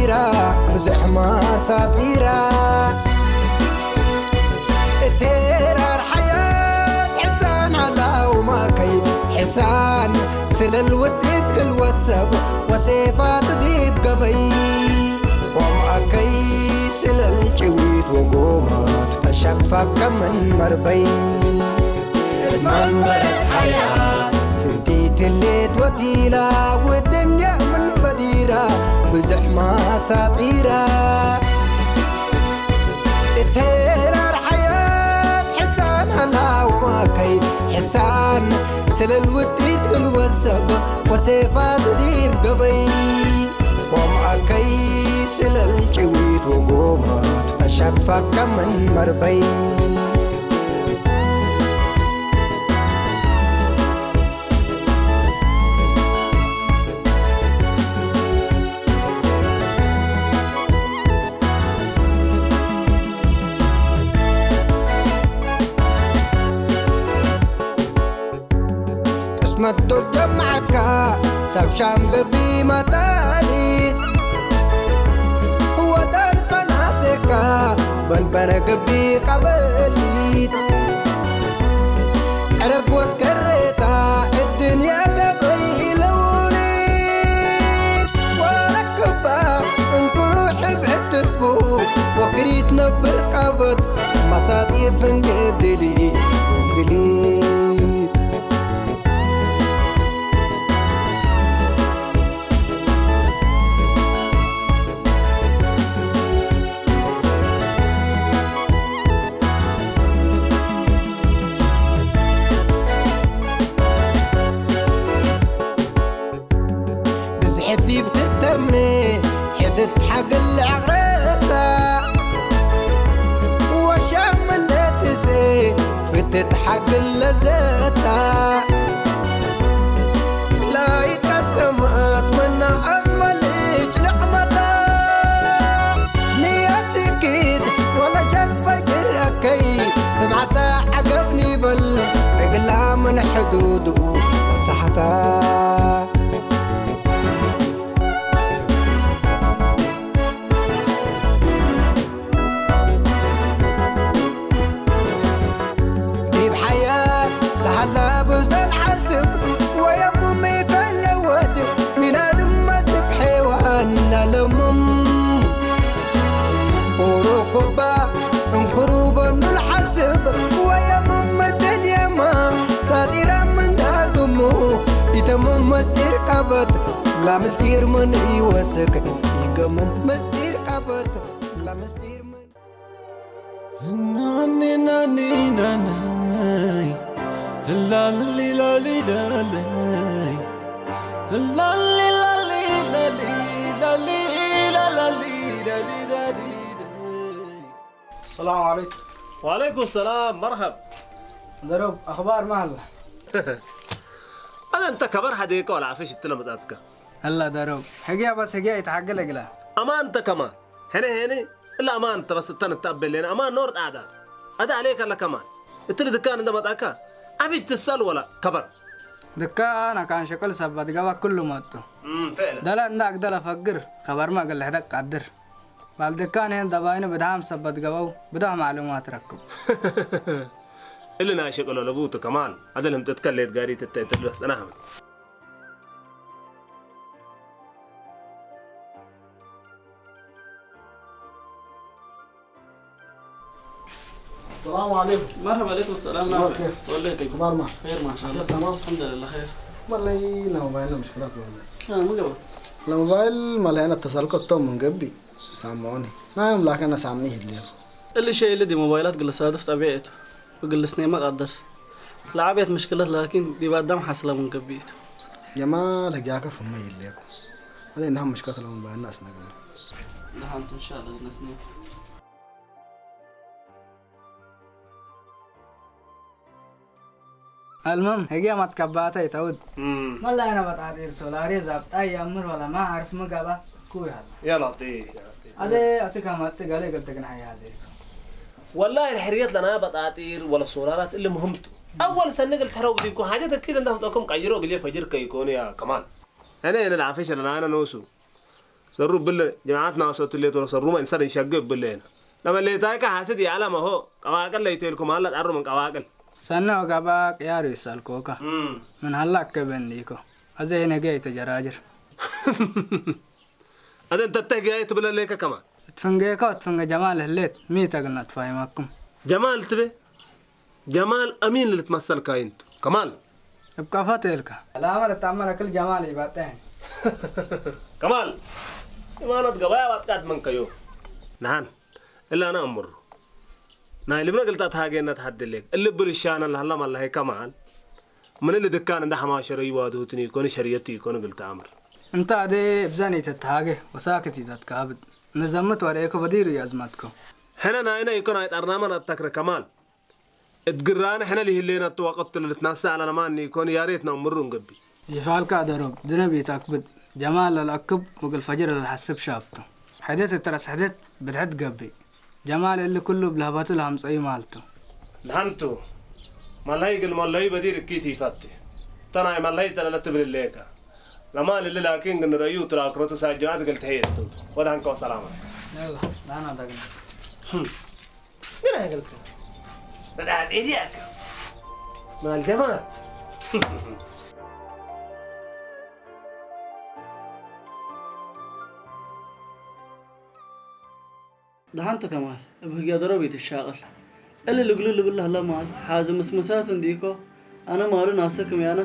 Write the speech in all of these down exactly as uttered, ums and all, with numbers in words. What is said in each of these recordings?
ራ፣ ብዝሕ ማሳጢራ። እቴራር ሓያት ሕሳን ሀላው ማከይ፣ ሕሳን ስለል ውዲት ክል ወሰብ ወሴፋት ዲብ ገበይ። ወማከይ ስለል ጭዊት ወጎማት፣ ተሸክፋከ ምን መርበይ። እት መንበረት ሐያት ፍንቲት ህሌት ወቲላ፣ ወድንያ ምን በዲራ ብዝሕ ማሳጢራ። እት ሄራር ሐያት ሕሳን ሀላ ወማከይ፣ ሕሳን ስለል ውዲት እግል ወሰብ ወሴፋቱ ዲብ ገበይ። ወማከይ ስለል ጭዊት ወጎማት፣ ተሸክፋከ ምን መርበይ። ቅስመት ዶል ጀምዐካ፣ ሰብ ሻም ግቢ መጣሊት፣ ወዳል ፈናቴካ፣ በንበረ ግቢ ቀበሊት፣ ዕረግ ወትከሬታ፣ እድንያ ገበይ ለውሊት፣ ወረክባ እንኩሩ ሕብዕት ትትቡ፣ ወክሪት ነብር ቀበት፣ መሳጢ ፍንጌ ድሊት፣ ድሊት። ብዝሕት ዲብ ትተምኔ ሕድት ሓግል ለዐቅረታ፣ ወሻም እንዴ ትሴ ፍትት ሓግል ለዘታ። ላይቀሰመት ምነ አፍ መልጭ ልዕመታ። ንየት እኪት ወለሸክ ፈጅር እከይ፣ ስምዓታ ዐገብ ኒበል እግላ ምን ሕዱዱ ነሳሕታ። ዲብ ሐያት ለሀላ ብዝሕ ሐስብ ወየሙም ኢተለወት፣ ምን አድም መስክ ሐይዋን ለለሙም። ኡሩኩባ እንክሩ በኑ ለሐስብ ወየሙም፣ ድንየማ ሳጢራ ምን ዳግሙ ኢተሙም መስጢር ቀበት። ለምስጢር ምን ኢወስክ ኢገሙም ምስጢር ቀበት። ለምስጢር ምን ናኒ ናኒ ናናይ፣ ላሊ ላሊ ላላይ፣ ላሊ ላሊ ላሊ፣ ላሊ ላሊ ላሊ ላሊ ላሊ። ሰላም ዐለይኩም። ወዐለይኩም ሰላም፣ መርሐብ። ደሮብ፣ አኽባር ማ ሀላ? አነ እንተ ከበር ሐዴከ ወለዐፊሽ እትለ መጽአትከ። ሀላ ደሮብ፣ ሕግያ በስ ሕግያ ኢተሐግል እግላ። አማን እንተ ከማን። ሕነ ሄኒ እለ አማን ተ በስ እተ ንትአቤ ሌነ አማን ኖር ጣዕዳት። አደ ዐሌከ ለከማን። እትሊ ድካን እንደ መጣካ ዐፊሽ ትሰአል ወለ ከበር? ድካን አካን ሽቅል ሰበት ገባ ክሉ መጡ። እም፣ ፍዕለን። ደለ እንደ አግደለ ፈግር ከበርመ እግል ልሕደግ ቀድር። ባል ድካን ሄን ደባይኑ ብድሃም ሰበት ገበው ብዶሕ ማዕሉማት ረክቡ። እሊ ናይ ሽቅሎ ለቡቱ ከማን አደ ለምጠትከ ሌት ጋሪት እተ እትልበስ ጠናህመ። ሰላም ዐለይኩም። መርሐባ ዐለይኩም ሰላም። አኽባር ኬፍ? ወላሂ ኸይር። አኽባር ማ? ኸይር ማሻአላህ። አኽባር ተማም? አልሐምዱሊላህ ኸይር። ወላሂ ለሞባይል ሙሽክላት ወላሂ። አ፣ ምን ገባ? ለሞባይል መለየነ ተሰልኮ ቶም ምን ገቢ ሳምዖኒ። ናዮም ላከነ ሳምኒ ህሌኩ። እሊ ሸይ እሊ ዲ ሞባይላት ግለ ሳድፍ ጠቢዐቱ። እግል ልስኔመ ቀድር። ለዐቤት ምሽክለት ላኪን ዲብ አዳም ሐስለ ምን ገብኢቱ። የማል ህግያከ ፍመ ይሌኩ። አዜ እንደ ሐም ምሽክለት ለመባየና አስነግነ። ደሐንቱ እንሻአላህ ልነስኔ። አልሙም ህግየ መትከባተ ኢተውድ። እም። መላ አነ በጣጢር ሶላሪ ዛብጣ ይአምር ወለ ማ አርፍ ምገባ እኩ ይሀላ። ያ ለጢፍ፣ ያ ለጢፍ። አዜ አስክ አማጥ ገሌ እግል ትግንሐ ያዜኩ። ወላሂ፣ ሕርየት ለናይ በጣጢር ወለሶላራት እሊ ሙህም ቱ። አወል ሰኒ እግል ተረው ብዲብኩም ሓጀት አኪድ እንደ አምጠኩም ቀይሮ እግልዬ ፈጅር ከኢኮኑ ያ ከማል። አነ እነ ለአፌ ሸለናነ ኖሱ። ሰሩ እብለ ጀማዐት ናሰቱ ሌት ወለ ሰሩመ እንሰር እንሸግ እብለ ነ። ለመሌታይከ ሐስድ ይዐለመ ሆ፣ ቀባቅል ለይቴልኩም ሀለ አሩ ምን ቀባቅል። ሰነ ወገባቅ ያሩ ይሳልኮከ። እም። ምን ሀላ አከበ እንዲኮ። አዜ ነገ ይተጀራጅር። አዜ እንተ ተህግያይ ትብለ ሌከ ከማን። እት ፍንጌከ ወእት ፍንጌ ጀማል ህሌት፣ ሚ ተ እግል ነትፋሂማኩም። ጀማል ትቤ? ጀማል አሚን ልትመሰል ካይን ቱ። ከማል። እብ ቀፈት እልከ። ሰላመ ለተአመነ ክል ጀማል ኢባጤ። ከማል። ኢማነት ገባያ ባጥቃት መንከዮ። ነሐን። እለ አነ እምሩ። ናይ ልብነ እግል ተአትሃጌነ ተሐድሌክ። እሊ እብል እሻነ ለሀለ መለሀይ ከማል። ምን እሊ ድካን እንደ ሐማሸረ ይዋድሁትኒ ኢኮን ሸርየቱ ኢኮን እግል ተአምር። እንተ አዜ እብዘን ኢተትሃጌ ወሳክት ኢተትካብድ። ንዘምት ወርኤኮ በዲር ኢአዝመትኮ። ሕነ ናይነ ኢኮን አይጠርናመ ነአተክረ ከማል። እት ግራነ ሕነ ለህሌነ እቱ ወቅት ለልትነሰእ ዐለ ለማን ኢኮን ያሬት ነአምሩ እንገብእ። ይፋልከ አደሮብ ድነብ ኢተአክብድ። ጀማል ለለአክብ ወእግል ፈጅር ለልሐስብ ሻብ ቱ። ሕደት እት ረአስ ሕደት ብድሐት ገብእ። ጀማል እሊ ኩሉ እብ ለህበቱ ለአምጸዩ ማል ቱ። ደሐን ቱ። መለሀይ እግል መለዩ በዲር እኪት ኢፈቴ። እተ ናይ መለሀይ ተ ለለትብል ህሌከ። ለማል እሊ ላኪን ግን ረአዩ ትራክረቱ ሳጅማት እግል ተህየት ቱ። ወደሐንከ ወሰላመ። የላ፣ ደሐን አዳግና። ህም። ግን አይገልጽም። በጣም ኢዲያክ። ማል ጀማል። ደሐንቱ ከማል፣ እብ ህግየ ደሮብ ኢትሻቅል። እሊ ልግሉ ልብል ለህለ ማል፣ ሓዚ ምስምሳቱ እንዲኮ፣ አነ ማሉ ናሰ ክምያነ፣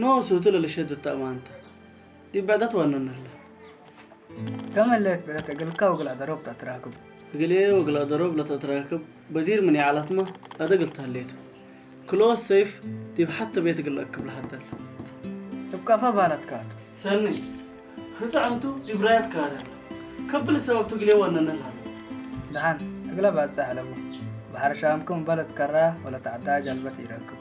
ኖሱ ቱ ለልሸድ ተአማንተ። ዲብ ብዕደት ወነን ህለ። ተመ ህሌት ብዕደት እግልከ ወእግል አደሮብ ተአትራክብ። እግልዬ ወእግል አደሮብ ለተአትራክብ በዲር ምን ይዐለትመ አደ እግል ተህሌቱ። ክልኦት ሰይፍ ዲብ ሐቲ ቤት እግል ለአክብ ለሀደል። እብ ቀፈ ባለትካቱ። ሰኒ። ህቱ ዕንቱ ዲብ ራየት ካረ። ከብል ሰበብቱ እግልዬ ወነነ ለሀለ። ደሐን እግለ ባጽሕ ለቡ። በሐር ሻምኩም እበ ለትከራ ወለተዐዳ ጀልበት ኢረክብ።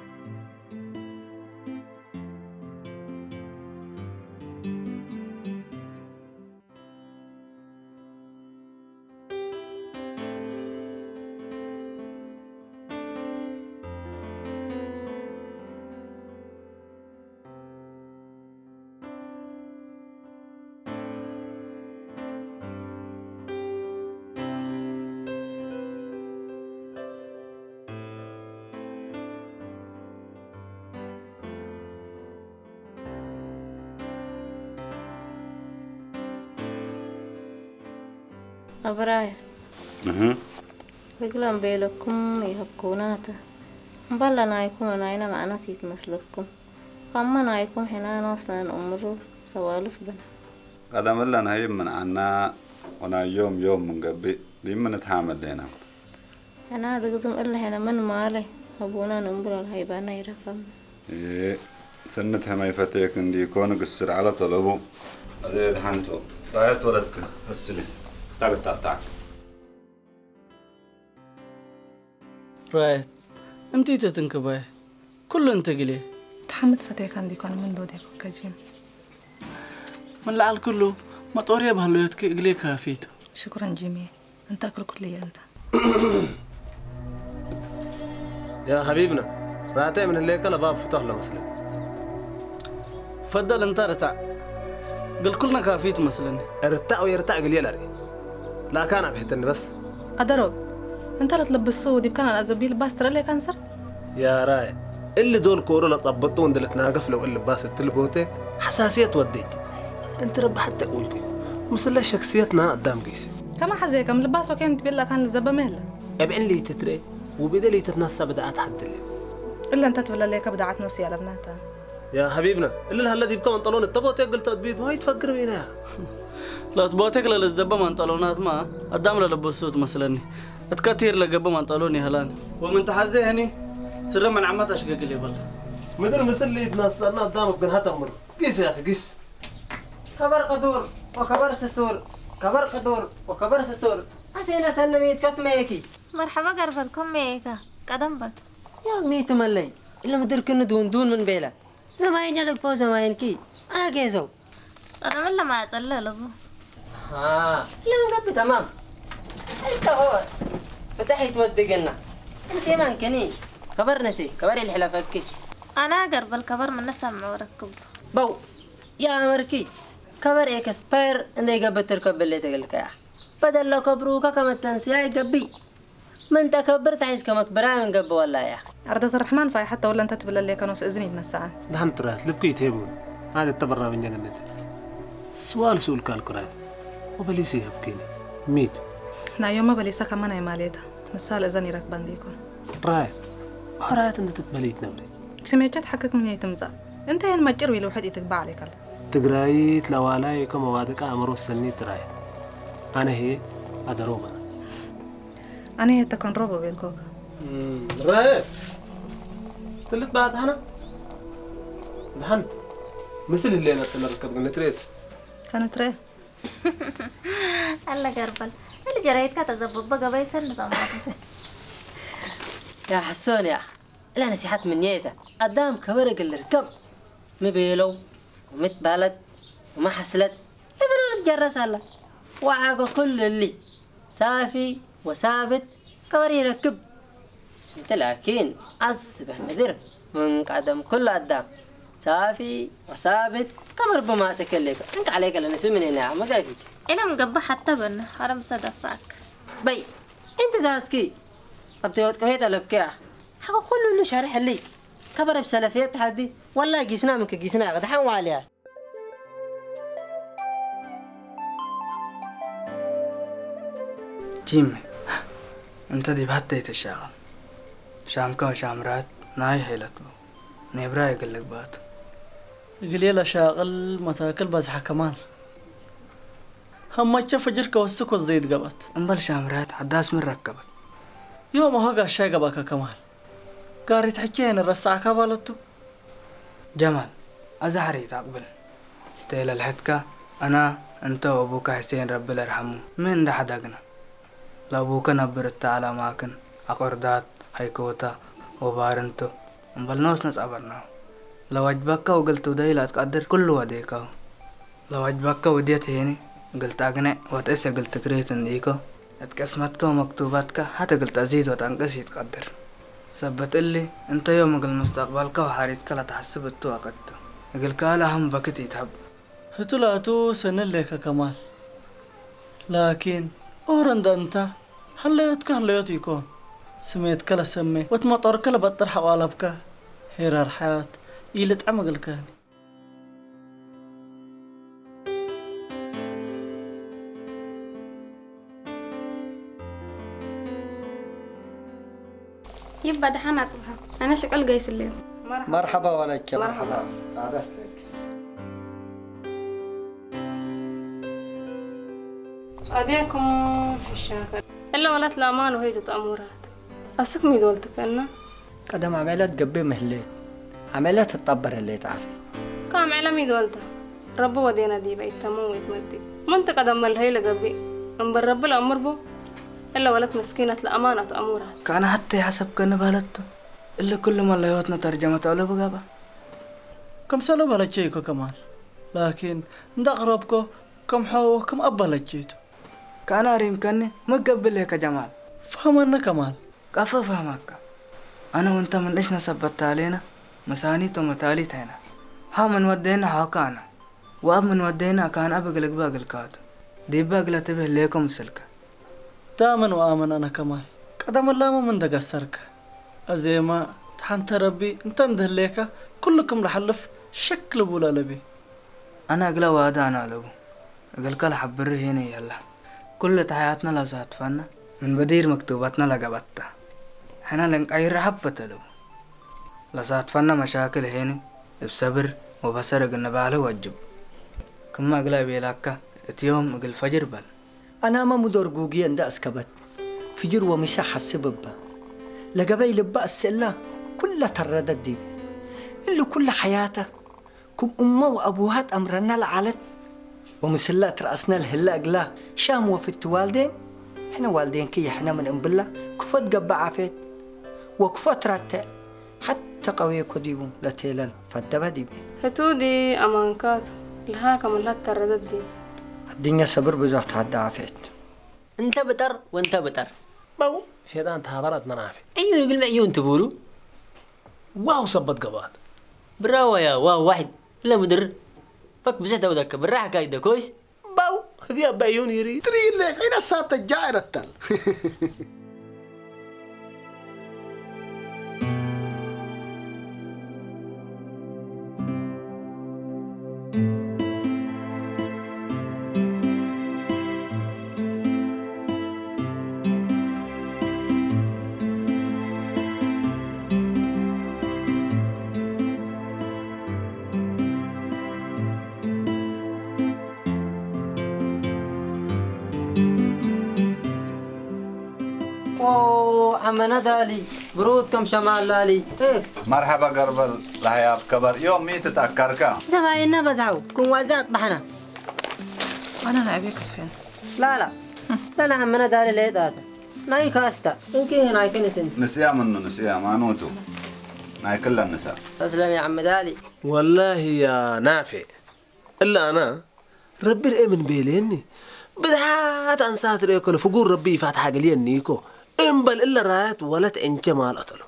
አብራይ። እህ። እግለን ቤለኩም ይሀብኩናተ። እምበል ለናይኩም ወናይነ መዕነት ይትመስለኩም። ከመ ናይኩም ሕነ ኖሰ ነአምሩ ሰዋልፍ ብነ። ቀደም እለ ነሀይብ ምን ዐና ወናይ ዮም ዮም ምን ገብእ ዲብ ምን ንትሃመ ህሌነ። ሕነ ድግድም እለ ሕነ ምን ማለ አቡነ ንእምብሎ ለሀይበነ ይረከብነ። እዬ፣ ሰኒ ተመ ኢፈቴክ እንዲ ኢኮን ግስር ዐለ ቶለቡ። አዜ ደሐንቱ። ራየት ወለትክ እስሊ። ታግ ታብታክ። ራየት፣ እንቲተ ትንክባየ፣ ኩሉ እንተ እግልዬ። ተሐምድ ፈቴካ እንዲኮን ምን ዶዴኮከ ጂም። ምን ለዐል ክሉ መጦርየ በህለዮትኪ እግልዬ ካፊ ቱ። ሽኩረን ጂምዬ፣ እንተ እግል ኩልዬ እንተ። ያ ሐቢብነ፣ ራቴ ምን ህሌከ ለባብ ፍቶሕ ለመስለኒ። ፈደል እንተ ርታዕ፣ እግል ኩልነ ካፊ ቱ መስለኒ። ርታዕ ወየርታዕ እግልዬ ለርኤ። ላካን አብሕተኒ በስ። አደሮብ፣ እንተ ለትለብሱ ዲብ ከናን አዘቢል ልባስ ትረሌ ካንሰር? ያ ራየ፣ እሊ ዶል ኮሩ ለጸብጡ እንዴ ልትናገፍ ለወእል ልባስ እትሊ ቦቴ ሐሳስየት ወዴጅ። እንቲ ረቢ ሐቴ ቁልኩ፣ ምስለ ሸክስየትና አዳም ጊስ። ከመ ሐዜከ ምን ልባስ ወኬን ትቤላ ካን ልዘበመ ህለ። እብ ዕን ለኢትትርኤ ወብእደ ለኢትትነሰእ ብድዓት ሐድለ። እለ እንተ ትብለ ሌከ ብድዓት ኖስ ያለብናተ። ያ ሐቢብነ፣ እሊ ለሀለ ዲብከ መንጠሎን እተ ቦቴ እግል ተአድቢት ማ ኢትፈግር ሚነ ያ። ለእት ቦቴክ ለልትዘበ መንጠሎናትመ አዳም ለልብሱ ትመስለኒ። እት ከቲር ለገብእ መንጠሎን ይሀላኒ። ወምን ተሐዜ ህኒ ስረ ምን ዐመት አሽገግል ይበል። ምድር ምስል ለኢትነሰአነ አዳም እብ ግንሐ ተምር። ጊስ ያኪ ጊስ። ከበር ቅዱር ወከበር ስቱር፣ ከበር ቅዱር ወከበር ስቱር። አሴነ ሰነ ሚትከት መየኪ። መርሐበ ገርበልኩም መየካ። ቀደም በል። ያ ሚቱ መለይ። እለ ምድር ክኒ ዱንዱን ምን ቤለ። ዘማይን የልግበው ዘማይንኪ አጌዘው። አነ ምን ለማጸለ ለቡ። አ፣ ለምን ገብእ ተማም። እንተ ሆ ፍተሕ ይትወድግና። እንቴ ማንክኒ ከበር ነሴ፣ ከበር ይልሕለፈኪ። አነ ገርበል ከበር ምነ ሰምዕ ወረክብ። በው፣ ያ አመርኪ ከበር ኤክስፓየር እንዴ ገብእ ትርከብ እሊ እግልከ ያ። በደል ለከብሩከ ከመ ተንስያይ ገብእ። ምን ተከብር ተሐይስ ከመክ ብራይ ምን ገብእ ወላሂ ያ። አርደት ረሕማን ፋይሐት ተወለ እንተ ትብለሌ ከኖስ እዝን ይትነሰአን። ደሐን ጥራያት ልብኩ ይትሄቡን። አደተ በርናምጀ ገነት። ስዋል ስኡልከ አልኩ ራያት። ወበሊስ ይሀብኪኒ። ሚቱ። ናዮመ በሊሰ ከመ ናይ ማሌተ። ንሳ ለእዘን ኢረክበ እንዲኮን። ራያት። ራያት እንተ ትትበሊ ኢትነብሪ። ስሜቸት ሐክክ ምንዬ ትምጸእ? እንተ የን መጭር ወኢልውሕድ ኢትግበእ ዐሌከ። ትግራይት ለዋላይ እከ መዋድቀ አእምሮ ሰኒት ራያት። አነ ህዬ አደሮብ አነ። አነ ህዬ ተከን ሮብ ቤልኮከ። እም፣ ራያት። ክልት በአት ሐና። ደሐን። ምስል ህሌነ ተነርከብ ግን ንትሬት። ከንትሬ። አለ ገርበል። እሊ ጀራይትካ ተዘበበ ገበይ ሰኒ ጸማቱ። ያ ሐሶን ያ። እለ ነሲሐት ምንዬ ተ። አዳም ከበር እግል ልርከብ። ሚ ቤለው፣ ወሚ ትባለት፣ ወሚ ሐስለት፣ ለብሎ ልትጀረስ አለ። ወዐገ ኩሉ እሊ ሳፊ ወሳብት ከበር ኢረክብ። እንቲ ላኪን አስበህ ምድር ምን ቀደም ኩሉ አዳም ሳፊ ወሳብት ከበር ብማጽእ ከሌከ። እንክ ዐሌከ ለንሱ ምኔነ አመጋጊ። እለ ምን ገብእ ሐተ በነ ሐረምሰ ደፋክ። በይ፣ እንቲ ዛትኪ አብተ ወጥቅፌ ጠለብኪ ሐቆ ኩሉ እሉ ሸርሕ እሊ። ከበር እብ ሰለፍየት ተሐዲ፣ ወላሂ ጊስና ምንክ ጊስና፣ ደሐን ዋልያ። ጂሚ፣ እንተ ዲብ ሀቴ ኢትሻቀል። ሻምከ ወሻምራት ናይ ሄለት ቡ። ኔብራይ እግል ልግባቱ። እግልዬ ለሻቅል መታክል በዝሐ ከማል። ሀማቼ ፈጅር ከወስክ ወዘይድ ገብአት። እምበል ሻምራት ሐዳስ ምን ረከበት? ዮም አሆ ጋሻይ ገብአከ ከማል። ጋሪት ሕቼ እንረሰዐካ ባለቱ። ጀማል፣ አዜ ሐሬት አቅብል። እተ ለልሐትከ አና እንተ ወአቡከ ሕሴን ረቢ ለርሐሙ ሚ እንዴ ሐደግነ። ለአቡከ ነብር እተ ዐለ አማክን፣ አቆርዳት፣ ሀይኮተ ወባርንቶ እምበል ኖስነ ጸበርናሁ። ለወጅበከ ወእግል ትውደዩ ለትቀድር ኩሉ ወዴከሁ። ለወጅበከ ውድየት ሄኒ እግል ተአግኔዕ ወትእስ እግል ትክሬት እንዲኮ፣ እት ቅስመትከ ወመክቱበትከ ሐት እግል ተዚድ ወተንቅስ ኢትቀድር። ሰበት እሊ፣ እንተ ዮም እግል ሙስተቅበልከ ወሐሪትከ ለተሐስብ እቱ ወቅት ቱ። እግል ካልእ አህም በክት ኢትሀብ። ህቱ ላቱ ሰኒ ሌከ ከማል። ላኪን፣ ኦር እንደ እንተ፣ ሀለዮትከ ሀለዮት ኢኮን። ስሜትከ ለሰሜ ወትመጦርከ ለበጥር ሐዋለብከ፣ ሄራር ሐያት ኢልጥዕም እግልከ። ይባ ደሓን አጽብሃ። አነ ሽቅል ገይስ እሌሁ። መርሐባ ወለቼ፣ መርሐባ። መርሐባ። ጣደፍት ለክ። አዴኩም ሕሻከ። እለ ወለት ለአማን ወህይ ትትአሙራት። አስክ ሚ ዶል ትከእነ? ቀደም ዐሜለት ገብእ ሚ ህሌት፣ ዐሜለት ትጠበር ህሌት ዓፌት። ከአምዕለ ሚ ዶል ተ? ረቢ ወዴነ ዲበ ኢተምም ወኢትመድእ። ምን ቲ ቀደም መልሀዩ ለገብእ? እምበል ረቢ ለአምር ቡ። እለ ወለት መስኪነት ለአማን አትአሙራት። ከአነ ሐቴ ሐሰብከኒ በለቱ። እሊ ኩሉ መለዮትነ ተርጀመት አለቡ ገብአ። ክምሰሉ በለቼ ኢኮ ከማል። ላኪን እንደ አቅረብኮ ክም ሐው ወክም አብ በለቼቱ። ከአነ አሪምከኒ ሚ ገብእ ሌከ ጀማል? ፈህመነ ከማል። ቀፎ ፈህመከ። አነ ወእንተ ምን እሽነ ሰበት ታሌነ፣ መሳኒት ወመታሊት ሄነ። ሐ ምን ወዴነ ሐውከ አነ፣ ወአብ ምን ወዴነ አካን አብ እግል እግበእ እግልካቱ። ዲበ እግለ ትብህ ሌኮ ምስልከ። ዳምን ወአምን አነ ከማል። ቀደም እላመ ምን ደገሰርክ? አዜመ ተሐንተ ረቢ እንተ እንድህሌከ ኩሉ ክም ለሐልፍ ሸክ ልቡል አለቢ። አነ እግለ ዋደ አነ አለቡ። እግልከ ለሐብሪ ሄነ ይሀላ። ኩሉ እት ሐያትነ ለሳትፈነ ምን በዲር መክቱበትነ ለገብአት ተ። ሕነ ለእንቀይረ ሐበት አለቡ። ለሳትፈነ መሻክል ሄነ እብ ሰብር ወበሰር እግል ንባልህ ወጅብ። ክመ እግለ እቤላከ እት ዮም እግል ፈጅር በል። አናመ ሙዶር ጉግየ እንደ አስከበት፣ ፍጅር ወሚሰ ሐስብ እበ። ለገበይ ልበ አስእላ ኩለ ተረደት ዲበ። እሊ ኩለ ሐያተ ክም እመ ወአቡሃ ጠምረነ ለዐለት፣ ወምስለ እት ረአስነ ለህለ እግላ ሻም ወፍቲ ዋልዴን፣ ሕነ ዋልዴንኪ የሕነ ምን እምብላ ክፎ ትገብእ ዓፌት ወክፎ ትረቴዕ። ሐቴ ቀዌኮ ዲቡ ለቴለል ፈደበ ዲቤ። ህቱ ዲ አማንካቱ ለሃ ከመልሀት ተረደት ዲብ። አድኛ ሰብር ብዞሕ ተሀደ ዓፌት። እንተ ብጠር ወእንተ ብጠር። በው ሼጣን ተሃበራት መናፌ። አዩን እግልሚ አዩን ትቡሉ። ዋው ሰበት ገባት። ብራወያ ዋው ዋሕድ እለ ምድር። ፈክ ብዘት አውደከ ብራህ ካይደ ኮይስ። ባው፣ ህግየ አበ ዕዩን ይሪ። ትርኢለ፣ ዒነ ሳተ ጃእረተል። ኦ፣ ዐመነ ዳሊ፣ ብሩድ ከም ሸማል ላሊ። እፍ። መርሐበ ገርበል ለሀያብ ከበር፣ ዮም ሚ ትትአከርከ? ዘባይነ በዝሐው፣ ክም ዋዜ አጽበሐነ። አነ ናይቤ ከፌን። ላላ፣ ለነ ዐመነ ዳሊ ሌጣተ። ናይ ካስታ፣ እንኪ ናይ ክንስን። ንስያ ምኑ፣ ንስያ ማኑቱ። ናይ ክለን ንሳ። ተስለም ያ ዐመ ዳሊ። ወላሂ ያ ናፌ፣ እለ አነ ረቢ ርኤ ምን ቤሌኒ፣ ብዝሓት አንሳት ርኤኮ ለፍጉር ረቢ ኢፋትሐ እግልዬ እኒኮ፣ እምበል እለ ራየት ወለት ዕንቼ ማል አተሎ።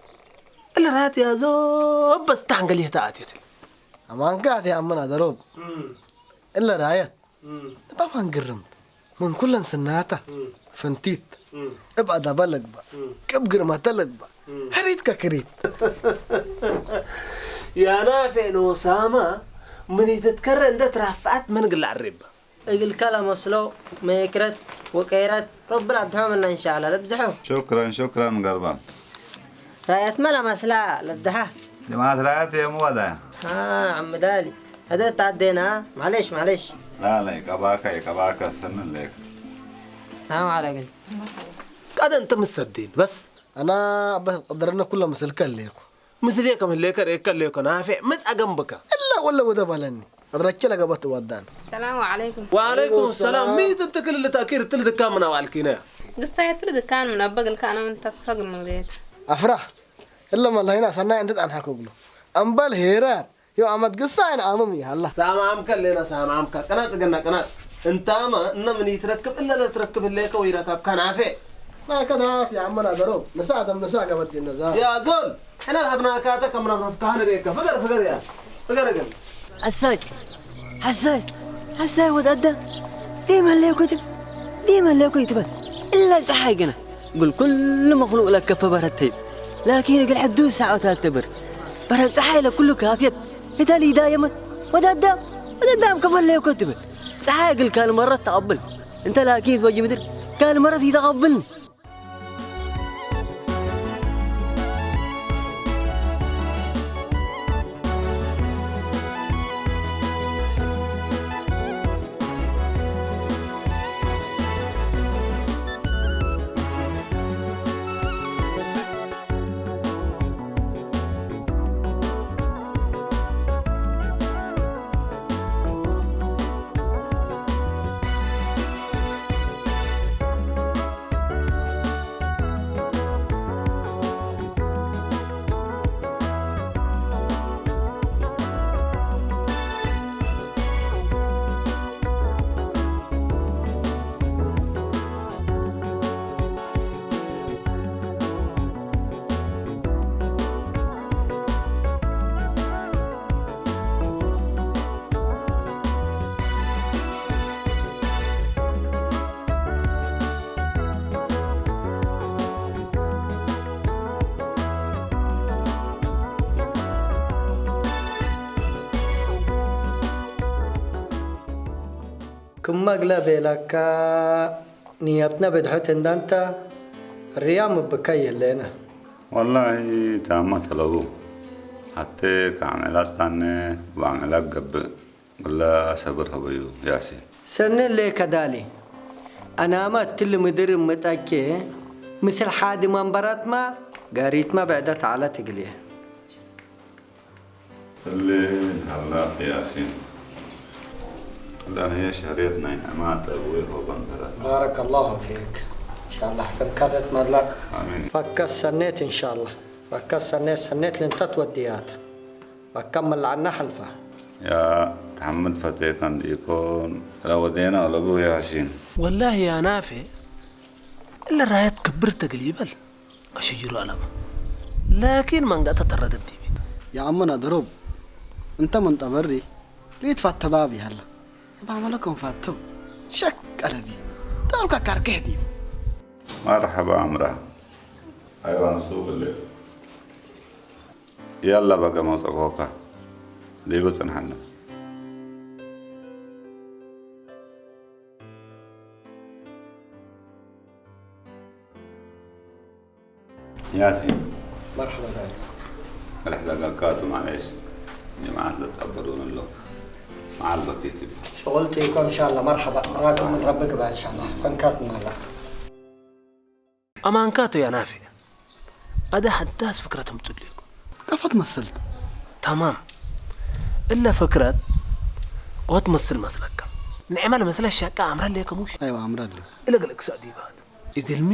እለ ራየት ያዞ በስ ታን ገልዬ ተአትየት። አማንካ አቴ አምን አደሮብ። እለ ራየት እም። እብ አማን ግርምት። ምን ኩለን ስናተ፣ እም። ፍንቲት፣ እም። እብ አዳበ ለግበእ፣ እም። እብ ግርመተ ለግበእ፣ እም። ህሪት ከክሪት። ያናፌ ኖሳማ ምን ኢትትከረ እንደ ትራፍዐት ምን እግል ለዐሬበ። እግልከ ለመስሎ ሜክረት ወቄረት ረቢ ለአብድሖ ምነ እንሻአላ ለብዝሖ። ሹክረን፣ ሹክረን ገርባ። ራየትመ ለመስላ ለብዝሓ። ጀማዐት ራየት የሙ ወዳያ። አ፣ ዐሚ ዳሊ። ሀደት ተዐዴና፣ ማሌሽ፣ ማሌሽ። ላ፣ ላ፣ ይቀባከ፣ ይቀባከ፣ ስንን ሌክ። ናም ዐለ ግን። ቀደን ትምሰዲን፣ በስ። አና በስ ቀደረነ ኩለ ምስልከ ሌኩ። ምስሌ ከም ህሌከ ርኤከ ሌኮ ናፌዕ፣ ምን ጸገም ብከ? እለ ወለ ወደ ባለኒ። ቀድረቼ ለገበት ወዳን። ሰላሙ ዐለይኩም። ወዐለይኩም ሰላም። ሚ ትትክል ልተእኪር ትል ድካን ምን አዋልኪነ? ግሳየት ትል ድካን ምን አበ ግልከ አነ ምን ተፈግ ምግሌት። አፍራህ። እለ መላሂና ሰናይ እንተ ጣንሐክ እግሉ። አምበል ሄራት። ዮ አመት ግሳይን አምም ይሃላ። ሳማምከ ሌና ሳማምከ። ቅናጽ ገና ቅናጽ። እንታመ እነ ምን ይትረክብ እለ ለትረክብ ህሌከ ወይረከብካ ናፌዕ። ናከ ዳት የአመና ዘሮ። ንሳ አደም ንሳ ገበት ነዛ። ያ ዞል። ሕነ ለሀብናካተ ከም ረፍረፍካህ ንቤከ። ፍገር፣ ፍገር ያ። ፍገር እግል። ሐሳይ፣ ሐሳይ፣ ሐሳይ ወድ አዳም። ዲመ ህሌኮ ትብል፣ ዲመ ህሌኮ ይትበል። እለ ጸሓይ ገና እግል ኩሉ መክሉቅ ለከፈ በረተዩ። ላኪን እግል ሕዱስ ሰዓታት ተበር። በረት ጸሓይ ለኩሉ ካፍየት። እተ ሊዳየመት ወድ አዳም፣ ወድ አዳም ከፈ ህሌኮ ትብል። ጸሓይ እግል ካል መረት ተቀብል። እንተ ላኪን ወጅ ምድር ካል መረት ኢተቀብል። ክመ እግለ ቤለከ፣ ንየትነ ብድሕት እንደ እንተ፣ ርያም እብከ ይህሌነ። ወላሂ፣ ታመ ተለቡ። ሐቴ ከዐመላት ታኔ ወዐመላት ገብእ፣ እግለ ሰብር ሀበዩ ያሲን። ሰኒ ሌከ ዳሊ። አናመ እትሊ ምድር እምጠኬ፣ ምስል ሓዲ መንበረትመ፣ ገሪትመ ብዕደት ዐለት እግልዬ። እሊ ሀላ ያሲን። ለነ ሸሬት ናይ ዐማት አቡይ ሆበን ተረት። ባረከ አላሁ ፊክ። እንሻአላህ ፈንካተት መላ። አሚን። ፈከስ ሰኔት እንሻአላህ። ፈከስ ሰኔት ሰኔት ልንተት ወድያት። ፈከም ለዐና ሐልፋ። ያ ተሐምድ ፈቴከ እንዲኢኮን ለወዴና ለቡ ያሲን። ወላሂ ያ ናፌ፣ እለ ራየት ክብርት እግል ኢበል። አሽጅሩ አለመ። ላኪን መንገተ ተረደት ዲቢ። የአመና ደሮብ፣ እንተ ምን ጠበሪ፣ ለኢትፋተ ባብ ይሀለ። እብ አመለኮም ፋተው። ሸክ አለቢ። ዳልካ ካርኬህ ዲብ። መርሐባ አምራ። አይዋ ንሱቅ እለ። የላ በገ መውጸቆከ። ዲብ ጽንሐነ። ያሲን። መርሐባ ዳኒ። ርሕለጋካቱ ማሌሽ ጀማዐት ለትአበዱን እሎ መዓል በኪት እብ። ሽቁል ቲኮ እንሻላ። መርሐባ ራክብ ምን ረቢ ግባ እንሻላ። ፈንካት ናላ። አማንካቱ ያ ናፌዕ። አደ ሐዳስ ፍክረት እምጡሌኩ። ቀፈት መስልት። ተማም። እለ ፍክረት ወትመስል መስለከ። ንዕመል መስለ ሸቀ አምረ ሌከ ሙሽ? አይወ አምረ ሌ። እለ ገለክ ሰእዲጋት። እግልሚ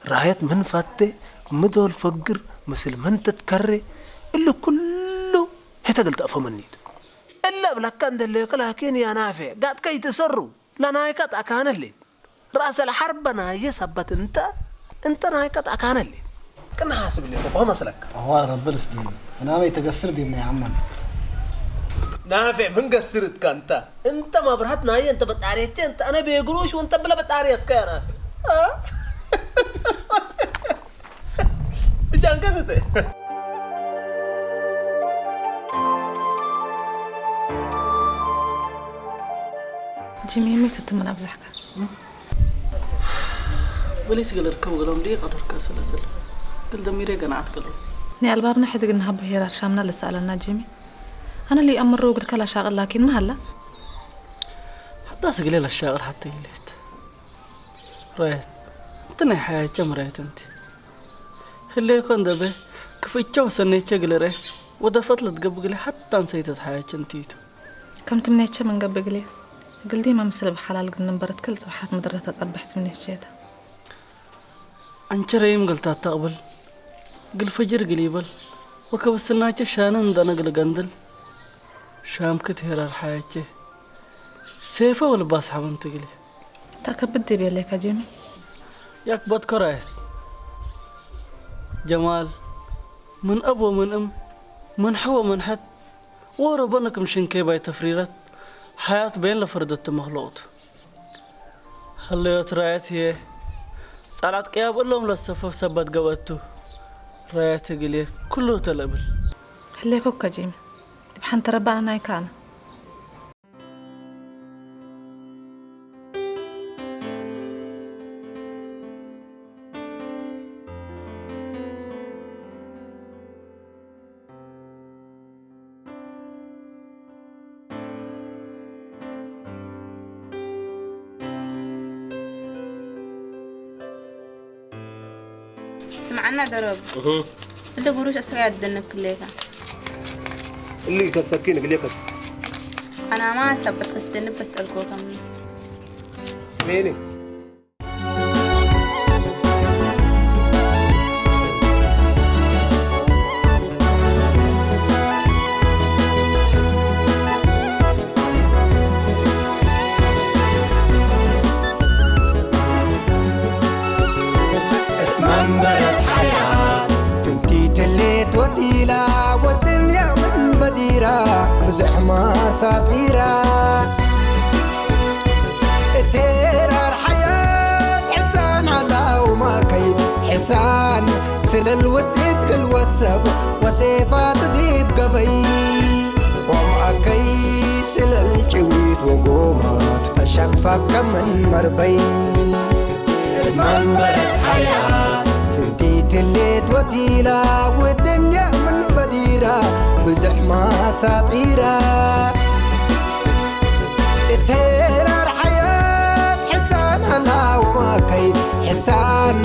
ራየት ምን ፈቴ፣ ምዶል ፈግር፣ ምስል ምን ትትከሬ፣ እሊ ኩሉ ህተ እግል ተአፈመኒቱ። እለ እብለከ እንደ ሌከ ላኪን ያ ናፌዕ፣ ጋጥከ ኢትሰሩ፣ ለናይከ ተአካነ ሌት። ረአሰ ለሐርበ ናየ ሰበት እንተ፣ እንተ ናይከ ተአካነ ሌት። ቅነ ሐስብ ሌኮ በመስለከ። አዋ ረቢ ልስዲን፣ ምናመ ኢትገስር ዲብነ የአመን። ናፌዕ ምን ገስር እትካ እንተ? እንተ መብርሀት ናየ እንተ በጣርየቼ እንተ አነ ቤግሩሽ ወእንተ ብለ በጣርየትከ ያ ናፌዕ። አ? ብቻ እንከስተ። ጂሚ፣ ሚ ትትምን አብዛሕከ? በሌስ እግል እርከብ እግሎም ዲቅ አተርከ ሰለትል። እግል ደሚሬ ገናዐት ክሉ። እኔ አልባብና ሕድ እግል ነሀቦ ሄራር ሻምና ለሰአለና ጂሚ። አነ ለኢአምሮ እግልከ ለአሻቅል ላኪን ሚ ሀላ? ሐታስ እግሌ ለአሻቅል ሐቴ ህሌት። ራየት እንቲ ናይ ሐያቼ ምራየት እንቲ። ህሌኮ እንዴ ቤ ክፍቼ ወሰኔቼ እግል እርኤ ወደፈት ለትገብእ እግሌ ሐታ አንሰይተት ሐያቼ እንቲቱ። ከም ትምኔቼ ምን ገብእ እግሌ፣ እግል ዲመ ምስል እብ ሐላል እግል ንንበረት ክል ጽብሐት ምድረ ተጸብሕት ትምኔቼ ተ። ዐንቸረይም እግል ታተቅብል፣ እግል ፈጅር እግል ኢበል ወከብስናቼ ሻነ እንዴ አነ እግል እገንድል፣ ሻምክት ሄራር ሐያቼ ሴፈ ወልባስ ሐበንቱ እግሌ። ተአከብድ ዲብ የሌከ ጂሚ። ያክበድኮ ራየት ጀማል፣ ምን አብ ወምን እም፣ ምን ሐው ወምን ሐት፣ ወረበነ ክም ሽንኬባይ ተፍሪረት ሐያት ቤን ለፈርደቱ መክሉቅ ቱ። ሀለዮት ራየት ህዬ፣ ጸልዐት ቅያብ እሎም ለሰፈፍ ሰበት ገብአቱ። ራየት እግልዬ ኩሉ ተ ለእብል። ህሌኮከ ጂሚ፣ ዲብ ሐንተ ረቢ አነ ናይከ አነ። ስምዐና ደረብ፣ እህ። እለ ጉሩሽ አስክ ያደንክ ክሌታ። እሊ ከሰኪን እግሌ ከስ። አናማ ሰበት ከስጀንብ ከስአልኮከም። ስሜኒ። እት መንበረት ሐያት ፍንቲት ህሌት ወቲላ፣ ወድንያ ምን በዲራ ብዙሕ ማሳጢራ። እት ሄራር ሐያት ሕሳን ሀላው ማከይ፣ ሕሳን ስለል ውድት ክል ወሰብ ወሴፋት ዲብ ገበይ። ወማከይ ስለል ጭዊት ወጎማት፣ ተሸቅፈከ ምን መርበይ። እት መንበረት ሐያት ፍንቲት ህሌት ወቲላ፣ ወድንያ ምን በዲራ ብዙሕ ማሳጢራ። እት ሄራር ሐያት ሕሳን ሀላው ማከይ፣ ሕሳን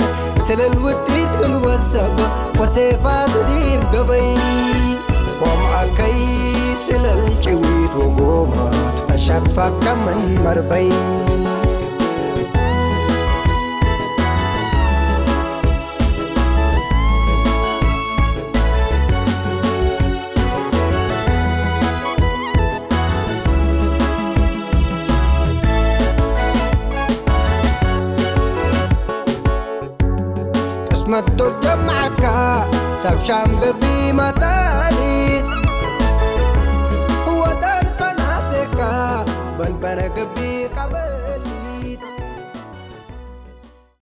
ስለል ውዲት እግል ወሰብ ወሴፋቱ ዲብ ገበይ። ወማከይ ስለል ጭዊት ወጎማት፣ ተሸቅፈከ ምን መርበይ። ቅስመት ዶል ጀምዐካ፣ ሰብ ሻም ገቢ መጣሊት። ወዳል ፈናቴ ግቢ ቀብር